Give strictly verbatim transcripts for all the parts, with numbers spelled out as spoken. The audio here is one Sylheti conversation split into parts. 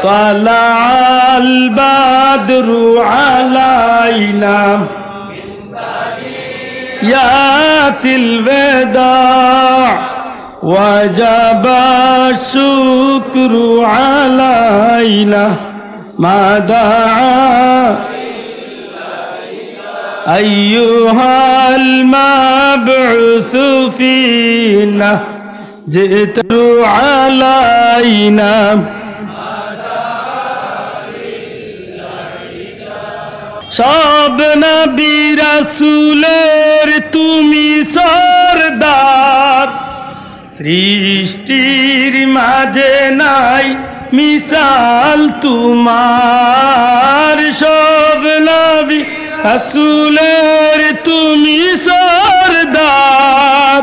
طلع البدر علينا يا الوداع وجب الشكر علينا ما دعا أيها المبعوث فينا جئت علينا সব নবী রাসূলের তুমি সর্দার, সৃষ্টির মাঝে নাই মিসাল তোমার। সব নবী রাসূলের তুমি সর্দার,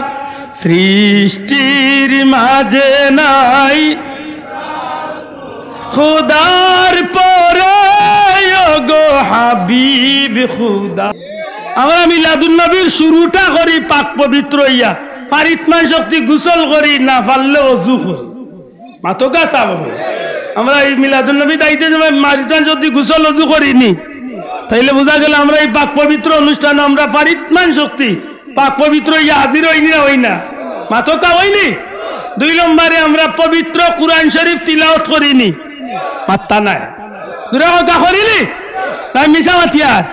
সৃষ্টির মাঝে নাই খুদার পরে, ও গো হাবিব খুদা। আমরা মিলাদুন নবীর শুরুটা করি পাক পবিত্র অইয়া, ফারিতমান শক্তি গোসল করি, না পারলে অজু করি। মাতকা সাব। আমরা এই মিলাদুন নবী দাইতে সময় ফারিতমান শক্তি গোসল অজু করি নি, তাইলে বুঝা গেল আমরা এই পাক পবিত্র অনুষ্ঠানে আমরা ফারিতমান শক্তি পাক পবিত্র অইয়া হাজির অইনি না অই না? মাতকা অইনি। দুই নম্বরে আমরা পবিত্র কুরআন শরীফ তিলাওয়াত করি নি, মাত্তা নাই। দুরা কথা করি নি? তাই মিছা মাতিয়ার।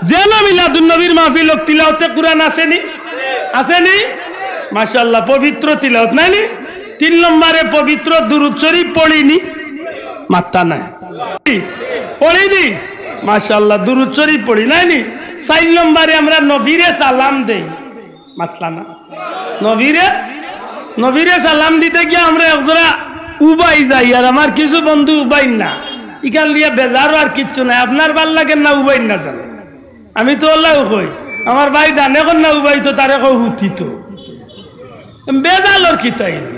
যেন মিলাদুন নবীর মাহফিল অউক, তিলাওয়াতে কুরআন আছে নি? আছে নি? মাশাআল্লাহ, পবিত্র তিলাওয়াত নাই নি? তিন নম্বরে পবিত্র দুরূদ শরীফ পড়ি নি? মাত্তা নাই। পড়ি নি? মাশাআল্লাহ, দুরূদ শরীফ পড়ি নাই নি? চাইর নম্বরে আমরা নবীরে সালাম দেই। মাতলা না। নবীরে, নবীরে সালাম দিতে গিয়া আমরা একজরা উবাই যাই, আর আমার কিছু বন্ধু উবাইন না। ইখান লইয়া বেজারও আর কিচ্ছু নাই। আপনার ভালা লাগের না উবাইন না জানো। আমি তো অলাউ কই, আমার ভাই জানে কর না উবাইতো, তারে কও হুতিতো। বেজালর কিতা ইনি?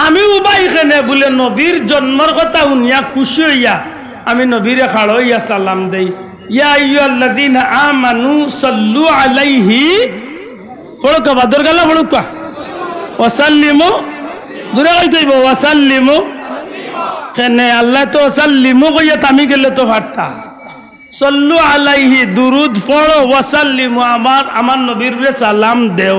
আমি উবাই কেনে বুলে নবীর জন্মর কথা হুনিয়া খুশি অইয়া আমি নবীরে খাড়া অইয়া সালাম দেই, ইয়া আইয়ুহাল্লাযীনা আমানু সাল্লু আলাইহি, পড়উক্কা, বাদর গালা পড়উক্কা, ওয়াসাল্লিমু, জুরে কইতে অইবো, ওয়াসাল্লিমু। কেনে আল্লায় তো ওয়াসাল্লিমু কইয়া থামি গেলে তো পারতা। সাল্লু আলাইহি, দুরুদ পড়ো, ওয়াসাল্লিমু, আমার, আমার নবীর উপরে সালাম দেও।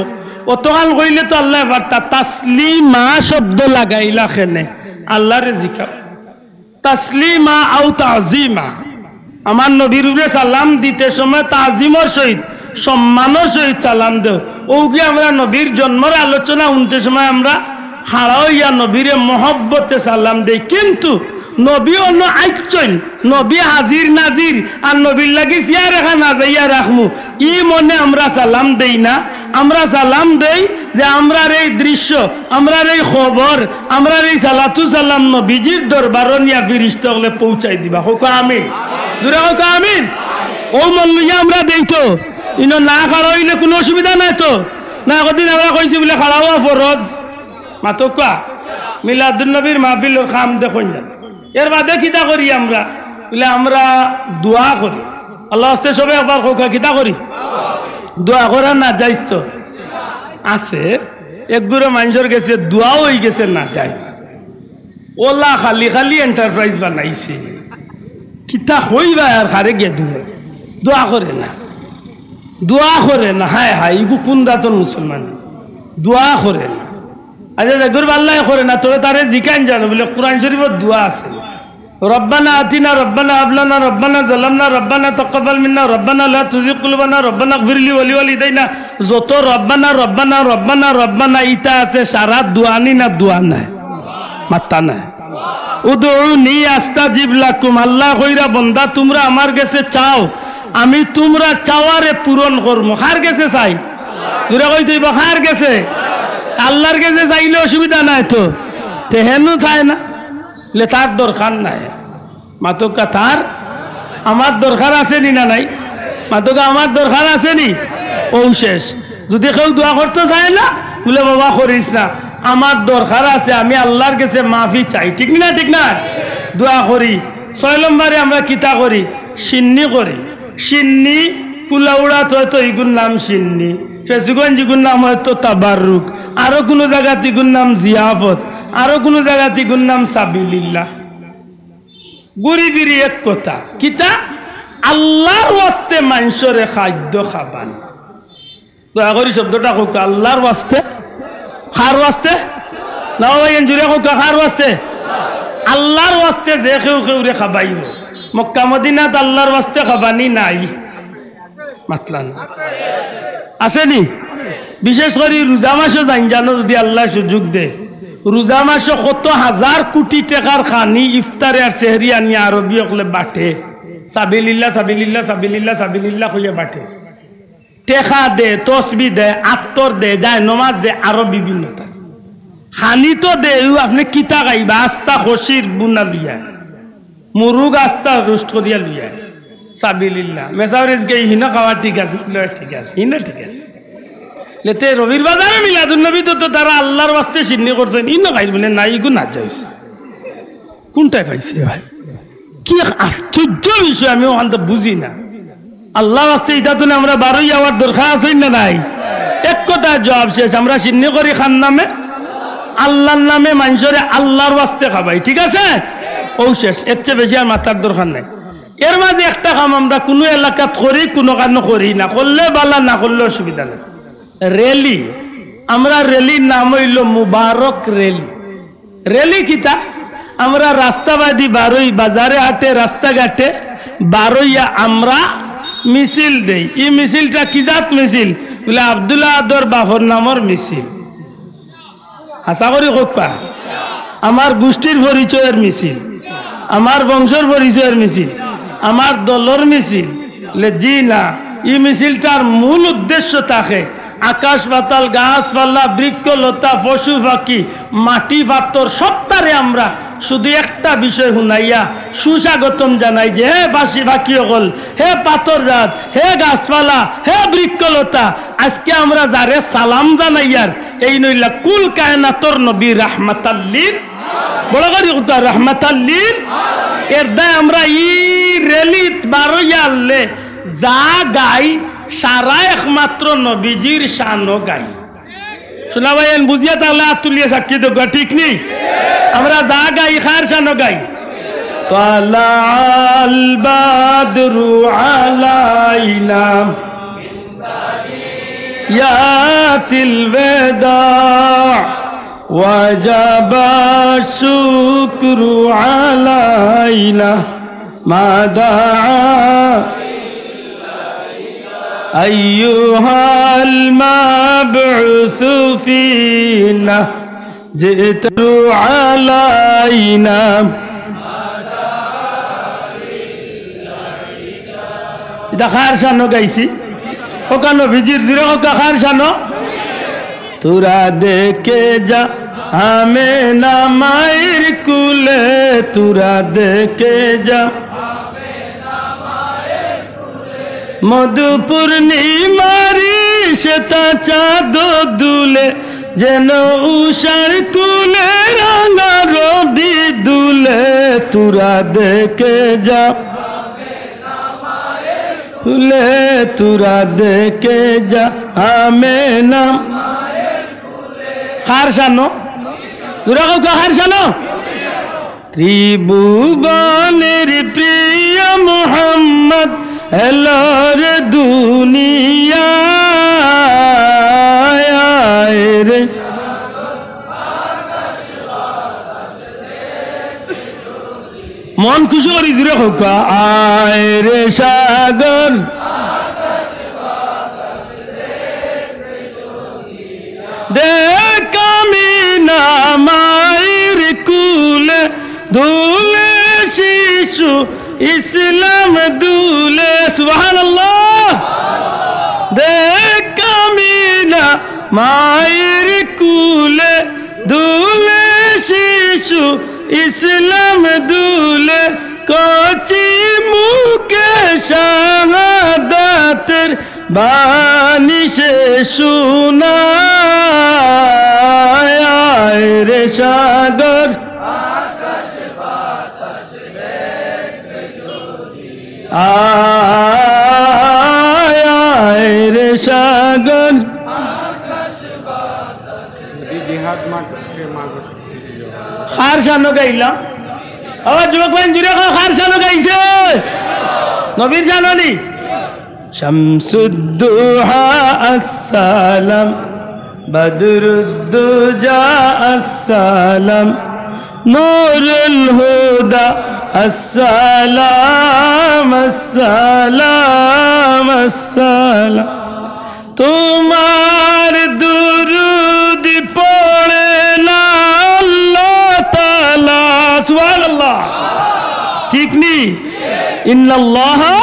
অতখান কইলে তো আল্লায় পারতা, তাসলিমা শব্দ লাগাইলা কেনে? আল্লারে জিকাও। তাসলিমা আও তাজিমা। আমার নবীর উপরে সালাম দিতে সময় তাজিমর সহিত, সম্মানর সহিত সালাম দেও। অউ কি আমরা নবীর জন্মর আলোচনা হুনতে সময় আমরা খাড়া অইয়া নবীরে মহব্বতে সালাম দেই, কিন্তু নবী অনো আইচ্ছইন, নবী হাজির নাজির, আর নবীর লাগি চেয়ার এখান হাজাইয়া রাখমু, ই মনে আমরা সালাম দেই না। আমরা সালাম দেই যে আমরার এই দৃশ্য, আমরার এই খবর, আমরার এই সালাতু সালাম নবীজির দরবারো নিয়া ফিরিস্তা অকলে পৌঁছাই দিবা। কউক্কা আমিন। জুরে কউক্কা আমিন। অউ মন লইয়া আমরা দেই তো। ইনো না খাড়া অইলে কুনু অসুবিধা নাই তো। না, একদিন আমরা কইছি বুলে খাড়া অওয়া ফরজ। মাতউক্কা, মিলাদুন নবীর মাহফিলর কাম দেখইন যান। এর বাদে কিতা করি আমরা? বুলে আমরা দোয়া করি। আল্লার ওয়াস্তে সবে একবার কউক্কা, কিতা করি? দোয়া করা নাজাইজ তো আছে, একগুরে মানষর গেছে দোয়াও অইগেছে নাজাইজ। অলা খালি খালি enterprise বানাইছে। কিতা কইবা আর কারে গিয়া দিমু? দোয়া করে না, দোয়া করে না। হায় হায়, ইগু কুন জাতর মুসলমান? দোয়া করে না। আচ্ছা, যেগুর বাল্লায় করে না, তবে তারে জিকাইন জানো বুলে কোরআন শরীফর দোয়া আছে। রব্বানা আতিনা, রব্বানা হাব লানা, রব্বানা যালামনা, রব্বানা তাকাব্বাল মিন্না, রব্বানা লা তুযিগ কুলুবানা, রব্বানা ইগফির লি ওয়া লিওয়ালিদাইনা। যত রব্বানা, রব্বানা, রব্বানা, রব্বানা ইতা আছে, সারা দোয়া নি না দোয়া নায়? মাত্তা নায়। উদউনি আস্তাজিব লাকুম, আল্লায় কইরা, বন্দা, তুমরা আমার গেছে চাও, আমি তুমরার চাওয়ারে পূরণ করমু। কার গেছে চাই? জুরে কইতে অইবো, কার গেছে? আল্লার গেছে চাইলে অসুবিধা নাই তো। তে হেনও চায় না, লে তার দরকার নাই। মাতউক্কা, তার আমার দরকার আছে নি না নাই? মাতউক্কা, আমার দরকার আছে নি? অউ শেষ। যুদি কেউ দোয়া করতো চায় না, বুলে, বাবা, করিস না, আমার দরকার আছে, আমি আল্লার গেছে মাফি চাই। ঠিক না? ঠিক না? দোয়া করি। ছয় নম্বরে আমরা কিতা করি? শিন্নি করি। শিন্নি, কুলাউড়াত অয়তো ইগুর নাম শিন্নি, ফেঞ্চুগঞ্জ ইগুর নাম অয়তো তাবাররুক, আরো কুনু জাগাত ইগুর নাম জিয়াফত, আরো কুনু জাগাত ইগুর নাম সাবিলিল্লাহ। ঘুরি ফিরি এক কথা, কিতা? আল্লার ওয়াস্তে মানষরে খাদ্য খাবান। দয়া করি শব্দটা কউক্কা, আল্লার ওয়াস্তে। কার ওয়াস্তে? না ভাই, এন জুরে কউক্কা, কার ওয়াস্তে? আল্লার ওয়াস্তে যে কেউ কেউরে খাবাইবো। মক্কা মদিনাত আল্লার ওয়াস্তে খাবানি নাই। মাতলা না। আছে নি? বিশেষ করি রোজা মাসো জাইন জানো, যুদি আল্লায় সুযোগ দে, রোজা মাসো কত হাজার কুটি টেকার খানি, ইফতারে আর সেহরি আনিয়া আরবি অকলে বাটে। সাবিলিল্লাহ, সাবিলিল্লাহ, সাবিলিল্লাহ, সাবিলিল্লাহ কইয়া বাটে। টেকা দে, তসবি দে, আত্তর দে, যায় নমাজ দে, আরো বিভিন্নতা। খানি তো দে, ইউ আপনে কিতা খাইবা? আস্তা খসির বুনা লইয়া, মুরুগ আস্তা রোস্ট করিয়া লইয়া। সাবিলিল্লাহ। মেসাব রেজকে হিনো খাওয়া ঠিক আছে, লয় ঠিক আছে, হিনো ঠিক আছে। লেতে রবির বাজারে মিলাদুন নবী তো, তো তারা আল্লার ওয়াস্তে শিন্নি করছইন, ইনো খাইর বুলে না, ইগু না যাইস। কুনটায় পাইছে ভাই? কি এক আশ্চর্য বিষয়, আমি অখানতা বুঝি না। আল্লার ওয়াস্তে ইতা তো আমরা বারই আওয়ার দরকার আছে না নাই? এক কথায় জবাব শেষ, আমরা শিন্নি করি কার নামে? আল্লার নামে। মানষরে আল্লার ওয়াস্তে খাবাই, ঠিক আছে? অউ শেষ, এর চেয়ে বেশি আর মাতার দরকার নাই। এর মাঝে একটা কাম আমরা কুনু এলাকাত করি, কুনু কানো করি না, করলে বালা, না করলে অসুবিধা নাই। র‍্যালি, আমরা র‍্যালির নাম অইলো মুবারক র‍্যালি। র‍্যালি কিতা? আমরা রাস্তাবাদি বারই, বাজারে হাটে, রাস্তাঘাটে বারইয়া আমরা মিছিল দেই। ই মিছিলটা কি জাত মিছিল? বুলে, আব্দুল আহাদর বাফর নামর মিছিল। হাছা করি কউক্কা, আমার গুষ্টির পরিচয়র মিছিল, আমার বংশর পরিচয়র মিছিল, আমার দলর মিছিল। লে জি না, ই মিছিলটার মূল উদ্দেশ্য থাকে আকাশ পাতাল, গাছপালা, বৃক্ষ লতা, পশু পাখি, মাটি পাথর, সবতারে আমরা শুধু একটা বিষয় হুনাইয়া সুস্বাগতম জানাই যে, হে পাখি, পাখি অকল, হে পাথর জাত, হে গাছপালা, হে বৃক্ষ লতা, আজকে আমরা যারে সালাম জানাইয়ার, এইন অইলা কুল কায়নাতর নবী রাহমাতাল্লিল, বড় করি কউক্কা, রাহমাতাল্লিল। এর দায় আমরা ই র‍্যালিত বারইয়া আরলে যা গাই, সারা একমাত্র নবীজির শানো গাই। শুনা ভাই, এন বুঝিয়া থাকলে আত তুলিয়া সাক্ষী দেউক্কা, ঠিক নি? আমরা যা গাই, কার শানো গাই? طلع البدر علينا يا الوداع وجب الشكر علينا ما دعا أيها المبعوث فينا جئت علينا। ইটা কার শানো গাইছি? কউক্কা নবীজির, জুরে কউক্কা, কার শানো? তোরা দেখে যা আমেনা মায়ের কুলে, তোরা দেখে যা মধু পূর্ণিমারি সেতা চাঁদ দুলে, যেন উষার কুলে রাঙা রবি দুলে, তোরা দেখে যা। তুলে তোরা দেখে যা আমেনা। কার শানো? জুরে কউক্কা, কার শানো? ত্রিভুবনের প্রিয় মোহাম্মদ এলো রে দুনিয়ায় রে। মন খুশি করি জুরে কউক্কা, আয় রে সাগর। দেখ আমেনা মায়ের কুলে দুলে শিশু ইসলাম দুলে। সুবহানাল্লাহ। দেখ আমেনা মায়ের কুলে দুলে শিশু ইসলাম দুলে, কচি মুখে শাহাদাতের বাণী সে শোনায়। আয় রে সাগর, আয়, আয় রে সাগর। জিহাদ মাঠে মাগো শক্তি দিও। কার শানো গাইলাম? ও যুবক ভাই, জুরে কও, কার নবীর জানো নি? শামসুদ্দুহা আসসালাম, বদরুদ্দুজা আসসালাম, নূরুল হুদা আসসালাম, আসসালাম, আসসালাম। তোমার দুরুদ পড়ে না আল্লাহ তাআলা। সুবহানাল্লাহ। ঠিক নি? ইন্নাল্লাহা।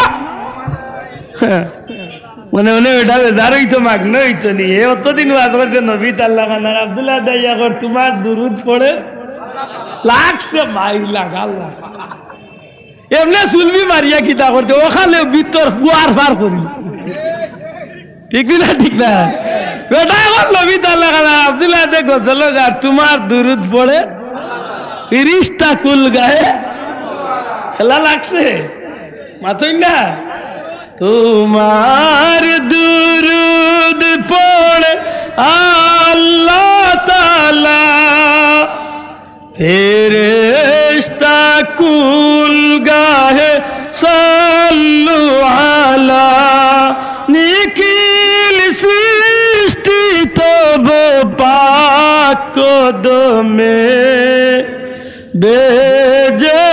মনে মনে ওটা বেজার অইতো, মাগনা অইতো নি। এ অতদিন ওয়াজ করছে নবী তাল্লা খানার, আব্দুল্লাহ দাইয়া কর, তোমার দুরুদ পড়ে লাগছে ভাই, লাগা লাগা। এমনে সুলবি মারিয়া কিতা করতে, ওখানে ভিতর পুয়ার ফার করি। ঠিক নি না? ঠিক না? বেটা এখন নবী তাল্লা খানার, আব্দুল্লাহ দে গজল গার, তোমার দুরুদ পড়ে ফিরিস্তা কুল গাহে। খেলা লাগছে? মাতই না? তোমার দুরুদ পড়ে আল্লাহ তাআলা, ফেরেশতা কুল গাহে সাল্লু আলা, নিখিল সৃষ্টি তব পাক কদমে বেজে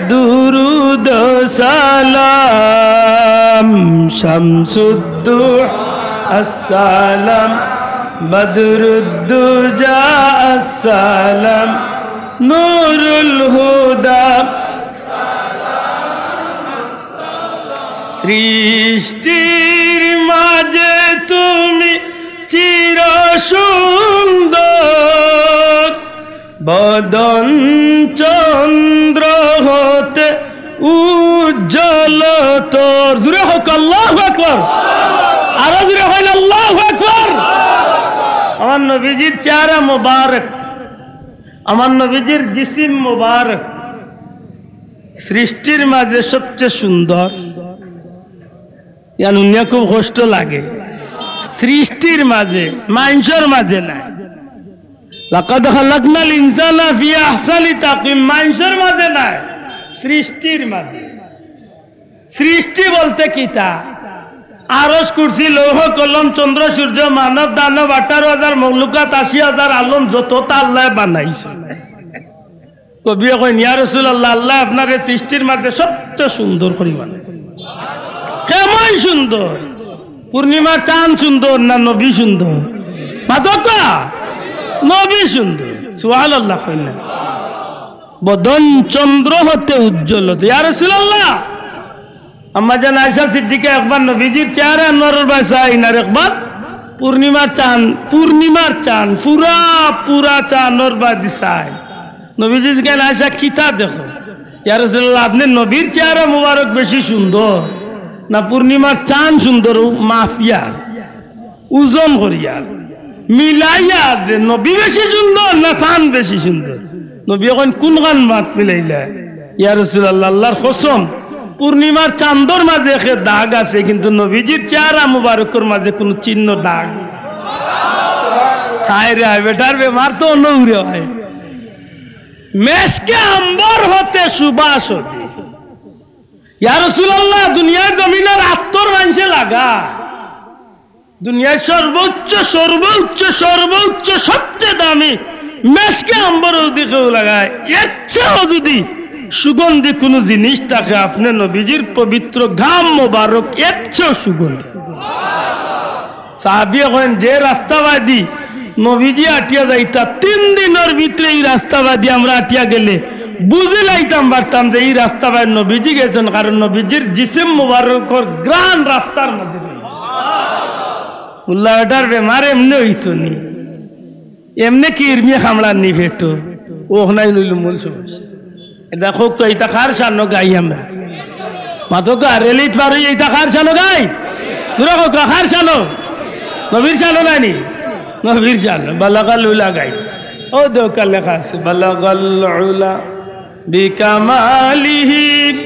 দুরুদ সালাম। শামসুদ্দুহা আসসালাম, বদরুদ্দুজা আসসালাম, নূরুল হুদা। সৃষ্টির মাঝে তুমি চির সুন্দর, বদন চন্দ্র হতে উজ্জ্বল তোর। জুরে হোক আল্লাহু আকবার। আরো জুরে কইন আল্লাহু আকবার। আমার নবীজির চেহারা মোবারক, আমার নবীজির জিসিম মোবারক সৃষ্টির মাঝে সবচেয়ে সুন্দর। ইয়ান হুনিয়া খুব কষ্ট লাগে। সৃষ্টির মাঝে, মানষর মাঝে নায়। লাকাদ খালাকনাল ইনসানা ফি আহসানি তাকওয়িম, মানষর মাঝে নায়, সৃষ্টির মাঝে। সৃষ্টি বলতে কিতা? আরশ, কুরসি, লৌহ, কলম, চন্দ্র, সূর্য, মানব, দানব, আঠারো হাজার মখলুকাত, আশি হাজার আলম, যততা আল্লায় বানাইছে। কবিয়ে কইন, "ইয়া রাসূলুল্লাহ, আল্লায় আপনারে সৃষ্টির মাঝে সবচেয়ে সুন্দর করি বানাইছে।" কেমন সুন্দর? পূর্ণিমার চান সুন্দর না নবী সুন্দর? মাতউক্কা, নবী সুন্দর। সুবহানাল্লাহ কইন না। বদন চন্দ্র হতে উজ্জ্বল হতে। ইয়া রাসূলুল্লাহ, আম্মাজান আয়েশা সিদ্দিকা একবার নবীজির চেহারা আনোয়ারর বায় চাইন, আর একবার পূর্ণিমার চান, পূর্ণিমার চান, পুরা, পুরা চান আনোয়ারর বায় দি চাইন। নবীজি জিকাইন, "আয়েশা, কিতা দেখো?" "ইয়া রাসূলুল্লাহ, আপনে নবীর চেহারা মুবারক বেশি সুন্দর না পূর্ণিমার চান সুন্দর?" ও মাপিয়া ওজন করিয়া, মিলাইয়া যে নবী বেশি সুন্দর না চান বেশি সুন্দর? নবীয়ে কইন, "কুনখান মাত মিলাইলা?" "ইয়া রাসূলুল্লাহ, আল্লাহর কসম, পূর্ণিমার চান্দর মাঝে একে দাগ আছে, কিন্তু নবীজির চেহারা মুবারকর মাঝে কুনু চিহ্ন দাগ।" হায় রে হায়, বেটার বেমার তো অন্য উরে হয়। মেশকে আম্বর হতে সুবাস হতে। ইয়া রাসূলুল্লাহ, দুনিয়ার জমিনর আতর মানষে লাগা। দুনিয়ার সর্বোচ্চ, সর্বোচ্চ, সর্বোচ্চ সবচেয়ে দামি মেশকে আম্বর যদি কেউ লাগায়, এর চেয়েও যদি সুগন্ধি কুনু জিনিস থাকে, আপনে নবীজির পবিত্র ঘাম মোবারক এর চেয়েও সুগন্ধি। সাহাবিয়ে কইন, যে রাস্তা বায়দি নবীজি আটিয়া যাইতা, তিন দিনর ভিতরে ই রাস্তা বায়দি আমরা আটিয়া গেলে বুঝি লাইতাম পারতাম যে ই রাস্তা বায় নবীজি গেছইন, কারণ নবীজির জিসিম মুবারকর ঘ্রাণ রাস্তার মাঝে রইছে। উল্লা বেটার বেমার এমনে অইতো নি, এমনে কিরমিয়ে কামড়ার নি পেটো, অখান অইলো মূল সমস্যা। ইটা কউক্কা, ইটা কার শানো গাই আমরা? মাতউক্কা, রেলিত পার অইয়া ইটা কার শানো গাই? জুরে কউক্কা, কার শানো? নবীর শানো নায়নি? নবীর শানো। বালাগাল উলা গাই। অউ দেউক্কা লেখা আছে, বালাগাল উলা বিকামালিহি,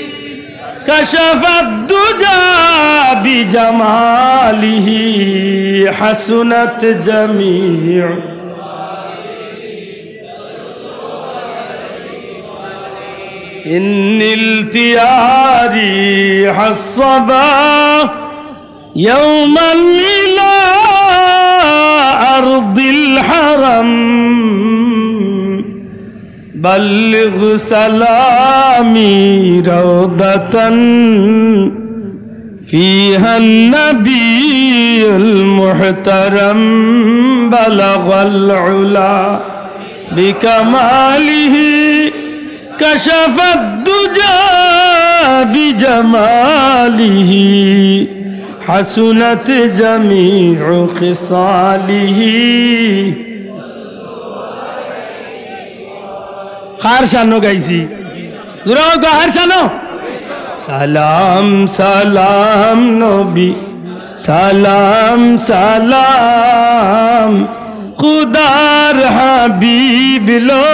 কাশাফাদ দুজা বিজামালিহি, হাসুনাত জামিউ إن التياري حصبا يوما إلى أرض الحرم، بلغ سلامي روضة فيها النبي المحترم، بلغ العلا بكماله، كشف الدجى بجماله، حسنت جميع خصاله. কার শানো গাইছি? জোরে কও, কার শানো? সালাম সালাম নবী, সালাম সালাম, খুদার হাবিব লো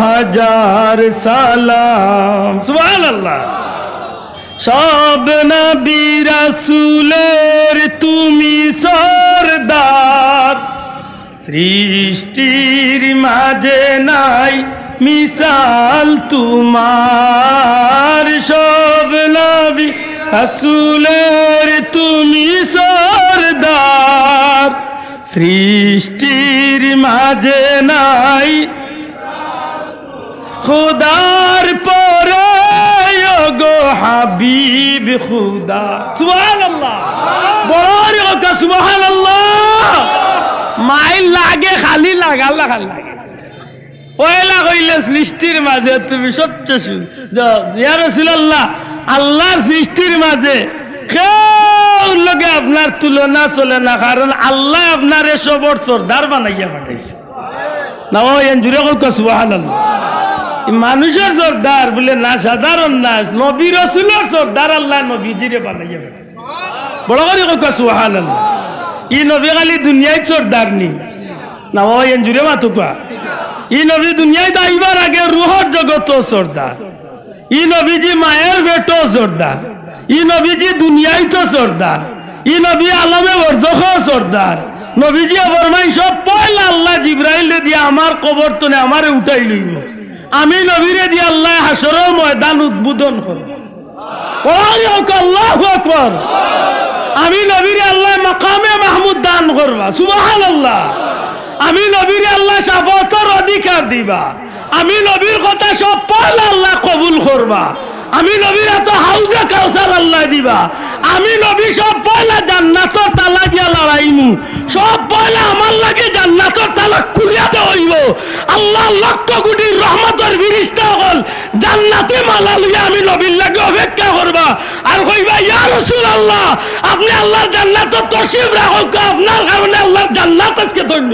হাজার সালাম। সুবহানাল্লাহ। সব নবী রাসূলের তুমি সর্দার, সৃষ্টির মাঝে নাই মিসাল তোমার। সব নবী রাসূলের তুমি সর্দার, সৃষ্টির মাঝে নাই খুদার পরে, ও গো হাবিব খুদা। সুবহানাল্লাহ। বড় করি কও সুবহানাল্লাহ। মাইল লাগে, খালি লাগে, আল্লাহ খালি লাগে। পয়লা কইলে সৃষ্টির মাঝে তুমি সবচেয়ে সু-, জ-, ইয়া রাসূলুল্লাহ, আল্লাহর সৃষ্টির মাঝে কেউর লগে আপনার তুলনা চলে না, কারণ আল্লায় আপনারে সবর সর্দার বানাইয়া পাঠাইছে। না ও, এন জুরে কউক্কা সুবহানাল্লাহ। ই মানুষর সর্দার বুলে না, সাধারণ না, নবী রসুলর সর্দার আল্লায় নবীজিরে বানাইয়া পাঠাইছে। বড় করি কউক্কা সুবহানাল্লাহ। ই নবী খালি দুনিয়াইত সর্দার নি? না ও, এন জুরে মাতউক্কা। ই নবী দুনিয়াইত আইবার আগে রুহর জগতো সর্দার। ই নবীজি মায়ের পেটো সর্দার, ই নবীজি দুনিয়াইতো সর্দার, ই নবী আলমে বরজখো সর্দার। নবীজিয়ে ফরমাইন, সব পয়লা আল্লায় জিব্রাইলরে দিয়া আমার কবর তনে আমারে উঠাই লইবো। আমি নবীরে দিয়া আল্লায় হাশরর ময়দান উদ্বোধন করবো। ওই হোক, আল্লাহু আকবার। আমি নবীরে আল্লায় মাকামে মাহমুদ দান করবা, সুবহানাল্লাহ। আমি নবীরে আল্লায় শাফাআতর অধিকার দিবা। আমি নবীর কথা সব পয়লা আল্লায় কবুল করবা। আমি নবীর আতো হাউজে কাউসার আল্লায় দিবা। আমি নবী সব পয়লা জান্নাতর তালা দিয়া লাড়াইমু। সব পয়লা আমার লাগি জান্নাতর তালা খুলিয়া দেওয়া অইবো। আল্লাহর লক্ষ কোটি রহমতর ফিরিস্তা অকল জান্নাতি মালা লইয়া আমি নবীর লাগি অপেক্ষা করবা। আর কইবা, ইয়া রাসূলুল্লাহ, আপনে আল্লাহর জান্নাতো তশরিফ রাখউক্কা, আপনার কারণে আল্লাহর জান্নাত আজকে ধন্য।